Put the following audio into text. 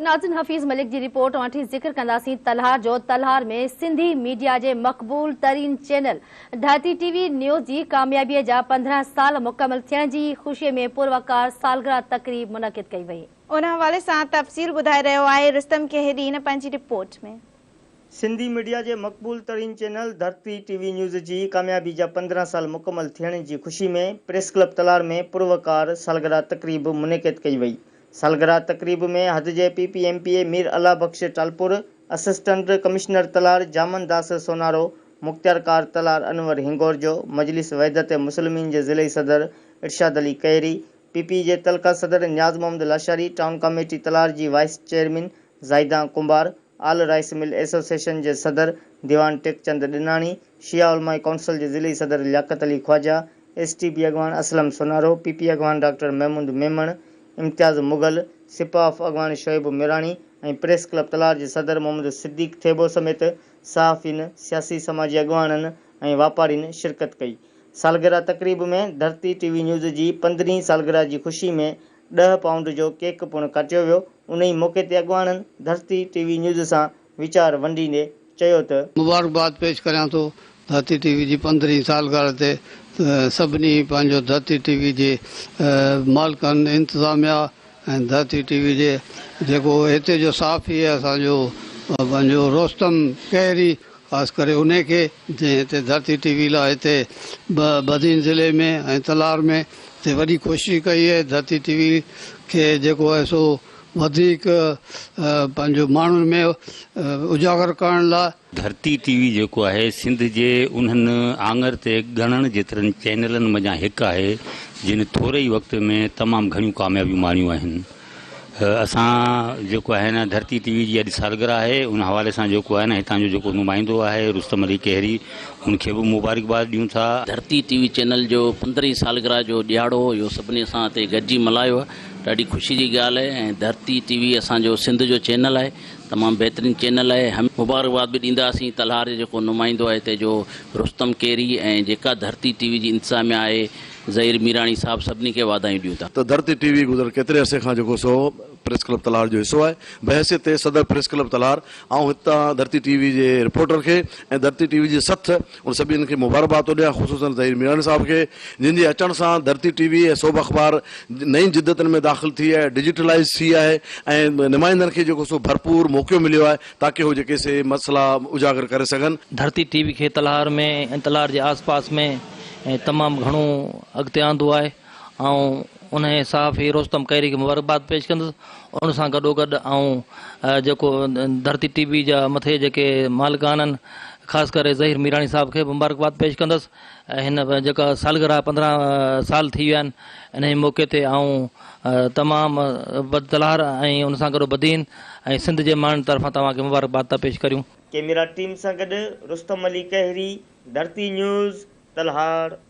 ناظرين حفيظ ملڪ جي رپورٽ وٺي ذڪر ڪنداسين تلهار جو تلهار ۾ سنڌي ميڊيا جي مقبول ترين channel Dharti T V news جي ڪاميابي جا 15 سال مڪمل ٿيڻ جي خوشي ۾ پروقار سالگرهه تقريب منعقد ڪئي وئي. ان حوالي سان تفصيل ٻڌائي رهيو آهي رستم کهڙي هن پنهنجي رپورٽ ۾. سنڌي ميڊيا جي مقبول ترين channel Dharti T V news جي ڪاميابي جا 15 سال مڪمل ٿيڻ جي خوشي ۾ پريس ڪلب تلهار ۾ پروقار سالگرهه تقريب منعقد ڪئي وئي. سالگرهه تقريب ۾ حد جي P P M P A Mir Allah Bakhsh Talpur, assistant commissioner Talhar Jaman Das Sonaro, مختيارڪار تلهار انور هنگورجو، مجلس وحدت مسلمين جي ضلعي صدر ارشاد علي ڪهيري، پي پي جي تعلقه صدر نياز محمد لاشاري، ٽائون ڪاميٽي تلهار جي vice chairman Zahida Kumbhar, all rice mill association جي صدر ديوان ٽيڪچند ڏناڻي، شيعه علماء ڪائونسل جي ضلعي صدر Liaquat Ali Khawaja, S T P اڳواڻ اسلم سونارو، پي پي اڳواڻ ڊاڪٽر محمود ميمڻ، امتياز مغل، سپاف اڳواڻ شعيب ميراڻي ۽ پريس ڪلب تلهار جي صدر محمد صديق ٿيٻو سميت صحافين، سياسي سماجي اڳواڻن ۽ واپارين شرڪت ڪئي. سالگرهه تقريب ۾ ڌرتي ٽي وي نيوز جي پندرهين سالگرهه جي خوشي ۾ ڏهه پائونڊ جو ڪيڪ پڻ ڪاٽيو ويو. انهي موقعي تي اڳواڻن ڌرتي ٽي وي نيوز سان ويچار ونڊيندي چيو ته. مبارڪباد پيش ڪريان ٿو ڌرتي ٽي وي جي پندرهين سالگرهه تي سڀني پنهنجو ڌرتي ٽي وي جي مالڪن انتظاميا ۽ ڌرتي ٽي وي جي جيڪو هتي جو صحافي اسان جو پنهنجو روستم ڪهيري خاص ڪري انهي کي جنهن هتي ڌرتي ٽي وي لاء هتي بدين ضلعي ۾ ۽ تلهار ۾ هتي وڏي ڪوشش ڪئي آهي ڌرتي ٽي وي کي جيڪو آهي سو وڌيڪ پنهنجو ماڻهن ۾ اجاگر ڪرڻ لاء. ڌرتي ٽي وي جيڪو آهي سنڌ جي انهن آڱر تي ڳڻڻ جيترن چينلن منجهان هڪ آهي جن ٿوري ئي وقت ۾ تمام گهڻيون ڪاميابيون ماڻيون آهن. اسان جيڪو آهي نه ڌرتي ٽي وي جي اڄ سالگرهه آهي ان حوالي سان جيڪو آهي نه هتان جو جيڪو نمائندو آهي رستم علي ڪهري ان کي به مبارڪباد ڏيون ٿا. ڌرتي ٽي وي چينل جو پندرهين سالگرهه جو ڏهاڙو هو اهو سڀني اسان هتي گڏجي ملهايو آهي ڏاڍي خوشي جي ڳالهه آهي ۽ ڌرتي ٽي وي اسان جو سنڌ جو چينل آهي تمام بهترين چينل آهي هم مبارڪباد به ڏينداسين تلهار جو جيڪو نمائندو آهي هتي جو رستم ڪهري ۽ جيڪا ڌرتي ٽي وي جي انتظاميا آهي ظهير ميراڻي صاحب سڀني کي واڌايون ڏيون ٿا. ته ڌرتي ٽي وي گذريل ڪيتري عرصي کان جيڪو سو پريس ڪلب تلهار جو حصو آهي. بحيثيت صدر پريس ڪلب تلهار آئون هتان ڌرتي ٽي وي جي رپورٽر کي ۽ ڌرتي ٽي وي جي سٿ ان سڀني کي مبارڪباد ٿو ڏيان خصوصن ظهير ميراڻي صاحب کي جن جي اچڻ سان ڌرتي ٽي وي ۽ سوڀ اخبار نئين جدتن ۾ داخل ٿي آهي ڊجيٽلائيز ٿي آهي ۽ نمائندن کي جيڪو سو ڀرپور موقعو مليو آهي تاڪه هو جيڪي سي مسئلا اجاگر ڪري سگهن. ڌرتي ٽي وي کي تلهار ۾ ۽ تلهار جي آس پاس ۾ ۽ تمام گهڻو اڳتي آندو آهي آئون انهي صحافي روستم ڪهيري کي مبارڪباد پيش ڪندس ان سان گڏوگڏ آئون جيڪو ڌرتي ٽي وي جا مٿي جيڪي مالڪان آهن خاص ڪري ظهير ميراڻي صاحب کي به مبارڪباد پيش ڪندس ۽ هن جيڪا سالگرهه 15 سال ٿي ويا آهن انهي موقعي تي آئون تمام تلهار ۽ ان سان گڏو بدين ۽ سنڌ جي ماڻهن طرفان توهان کي مبارڪباد ٿا پيش ڪريون. ڪيميرا ٽيم سان گڏ رستم علي ڪهيري، ڌرتي نيوز، تلهار.